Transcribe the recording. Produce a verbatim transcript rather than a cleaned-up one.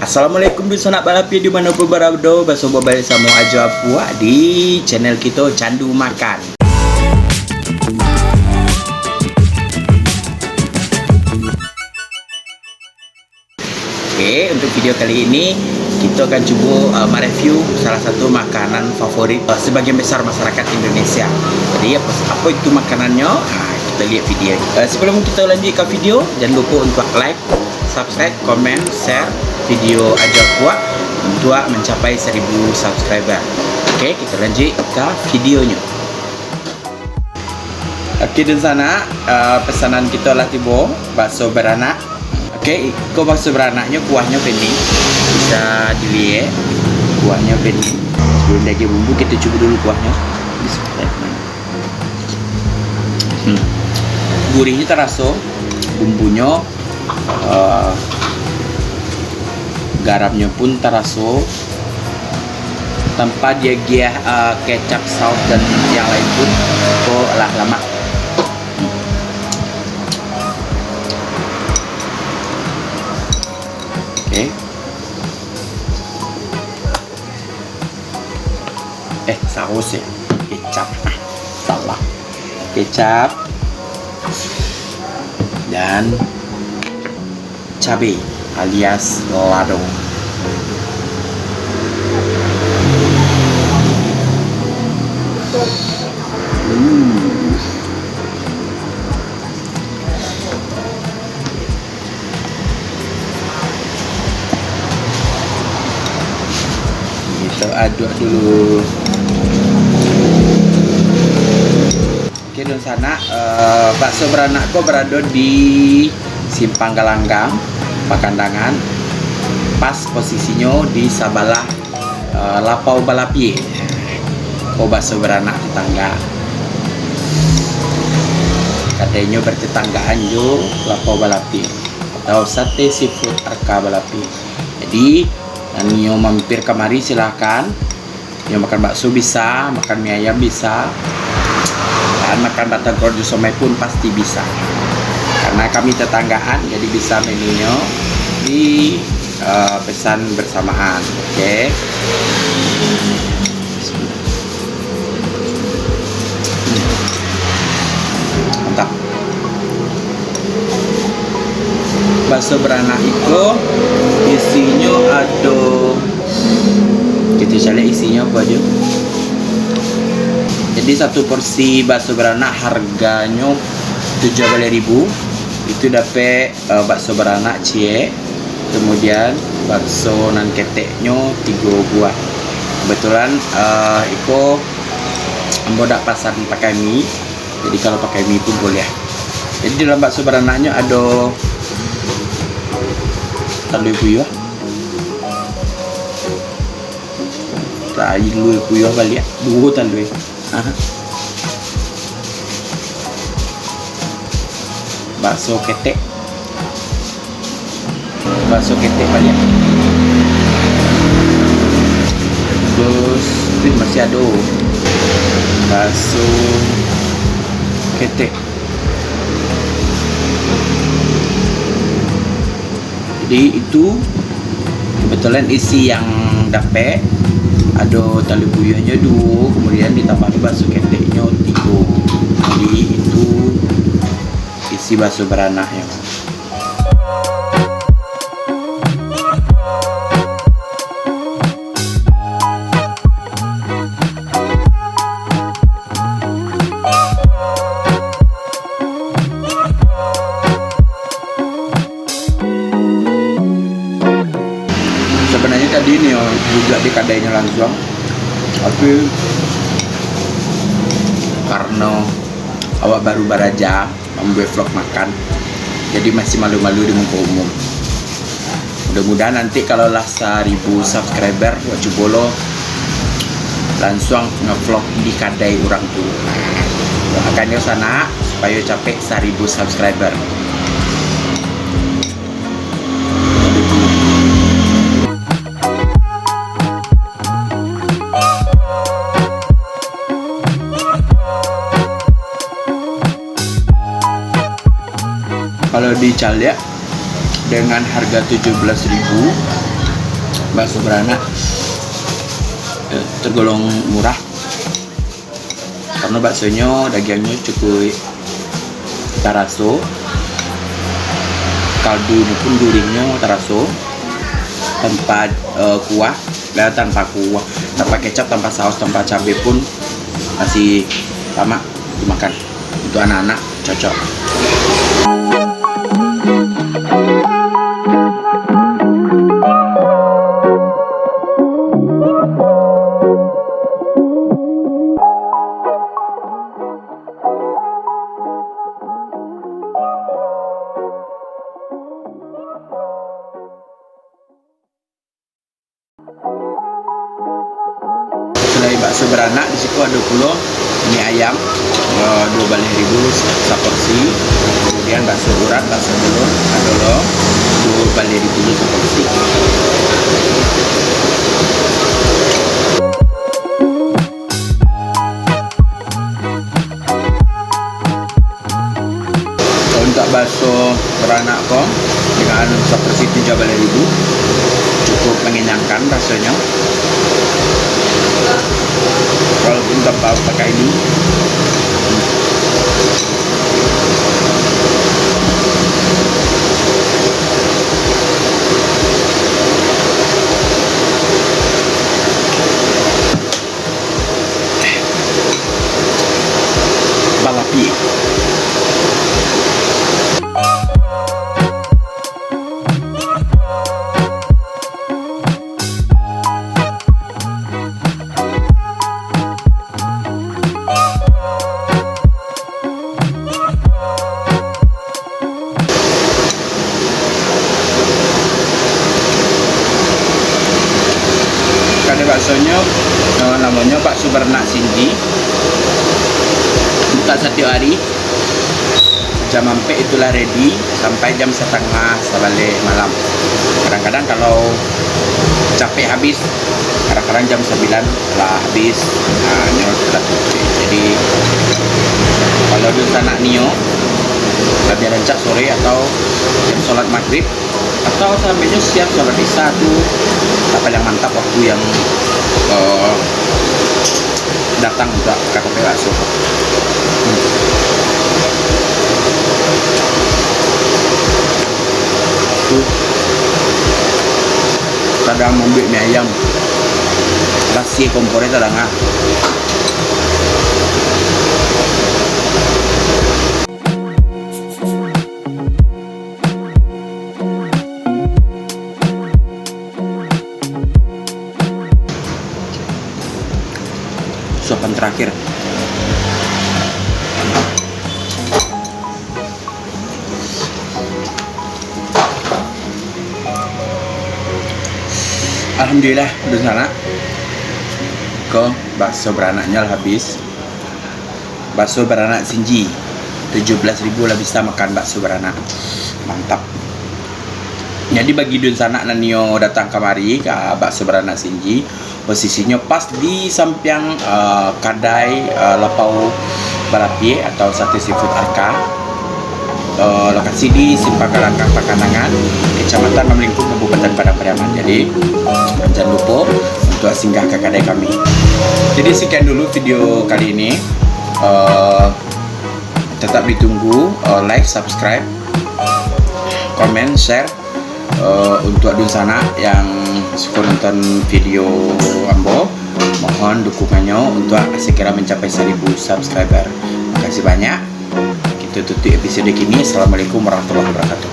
Assalamualaikum dunsanak balapiah di mano pun barado, basobok baliak samo Ajo Apuak di channel kito Candu Makan. Oke, untuk video kali ini, kito akan cubo, uh, mereview salah satu makanan favorit, uh, sebagian besar masyarakat Indonesia. Jadi, apa, apa itu makanannyo? Nah, kita lihat video. Uh, sebelum kita lanjut ke video, jangan lupa untuk like, subscribe, komen, share video Ajo Apuak untuk mencapai seribu subscriber. Oke, kita lanjut ke videonyo. Oke, dunsanak, eh, pesanan kito lah tibo, bakso baranak. Oke, iko bakso baranaknyo, kuahnyo pening. Bisa diliek, kuahnyo pening. Sebelum diagiah bumbu, kito cubo dulu kuahnyo. Bismillahirrahmanirrahim. Hmm. Gurihnyo taraso, bumbunyo, eh, garamnyo pun taraso, tanpa diagiah, eh, kecap, saus, dan yang lain pun, ko lah lamak. Oke. Eh, saus ya. Kecap. Salah. Kecap. Dan cabe alias lado. Hmm. Kita aduk dulu. Oke, dunsanak, eh, bakso baranak ko barado di Simpang Galanggang, Pakandangan. Pas posisinyo di sabalah, eh, Lapau Balapiah. Ko bakso baranak tetangga. Kadainyo bertetanggaan jo Lapau Balapiah atau Sate Seafood Arka Balapiah. Jadi, nan nio mampir kamari, silakan. Nio makan bakso bisa, makan mie ayam bisa, dan makan batagor jo somai pun pasti bisa. Karena kami tetanggaan, jadi bisa menunyo di, eh, pesan bersamaan. Oke. Mantap. Bakso baranak iko isinyo ado, kito caliak isinyo apo ajo. Jadi, satu porsi bakso baranak harganyo tujuah baleh ribu. Itu dapek, eh, bakso baranak ciek, kemudian bakso nan keteknyo tigo buah. Kebetulan, eh, iko ambo dak pasan pakai mi, jadi kalau pakai mi pun boleh. Jadi, dalam bakso baranaknyo ado talua puyuah. Talua puyuah baliak, duo talua. Aha. Bakso ketek. Bakso ketek baliak. Terus, tu masih ado bakso ketek. Jadi, itu kebetulan isi yang dapek. Ado talua puyuahnyo duo, kemudian ditambah bakso keteknyo tigo. Jadi, itu isi bakso baranaknyo. Sabananyo tadi nio buek di kadainyo lansuang, tapi karano awak baru baraja, mambuek vlog makan. Jadi masih malu-malu di muko umum. Mudah-mudahan nanti kalau lah saribu subscriber, wak cubo lo lansuang ngevlog di kadai urang tu. Doakan yo sanak, supayo capek saribu subscriber. Kalau dicaliak, dengan harga tujuh belas ribu, Bakso baranak, eh, tergolong murah. Karena baksonyo, dagiangnyo cukup taraso. Kaldunyo pun gurihnyo taraso. Tanpa, eh, kuah, eh, tanpa kuah, tanpa kecap, tanpa saos, tanpa cabe pun masih lamak dimakan. Untuk anak-anak cocok. Selain bakso baranak, di siko ado pulo mi ayam, eh, duo baleh ribu sa-, saporsi. Kemudian bakso urat, bakso telur, ado lo duo baleh ribu saporsi. Untuak bakso baranak ko, dengan saporsi tujuah baleh ribu, cukup mangenyangkan rasonyo, walaupun tanpa pakai mi. Balapie. Kadai baksonyo, eh, namonyo Bakso Baranak Sinji. Buka satiok ari, jam ampek itu lah ready, sampai jam satangah sabaleh malam. Kadang-kadang kalau capek habis, kadang-kadang jam sambilan lah habis, ah, nyo lah tutuik. Jadi, kalau dunsanak nio, labiah rancak sore atau jam solat magrib, atau sambinyo siap solat isya tu, lah paling mantap waktu yang, eh, datang ka, ka Tampek Bakso. Hmm. Tu. Sadang mambuek mi ayam. Rasih kompornyo tadanga. Suapan terakhir. Alhamdulillah, dunsanak. Ko, bakso baranaknyo lah habis. Bakso baranak Sinji, tujuah belas ribu lah bisa makan bakso baranak. Mantap. Jadi, bagi dunsanak nan nio datang kamari ka Bakso Baranak Sinji, posisinyo pas di sampiang, eh, kadai, eh, Lapau Balapie atau Sate Seafood Arka. Eh, lokasi di Simpang Galanggang Pakandangan, Kecamatan Bamlingkung, Kabupaten Padang Pariaman. Jadi, jangan lupa untuk singgah ke kedai kami. Jadi, sekian dulu video kali ini. Eh, tetap ditunggu, eh, like, subscribe, komen, share. Eh, untuk dunsanak yang suko nonton video ambo, mohon dukungannyo untuk segera mencapai seribu subscriber. Makasih banyak. Kita tutup episode kini. Assalamualaikum warahmatullahi wabarakatuh.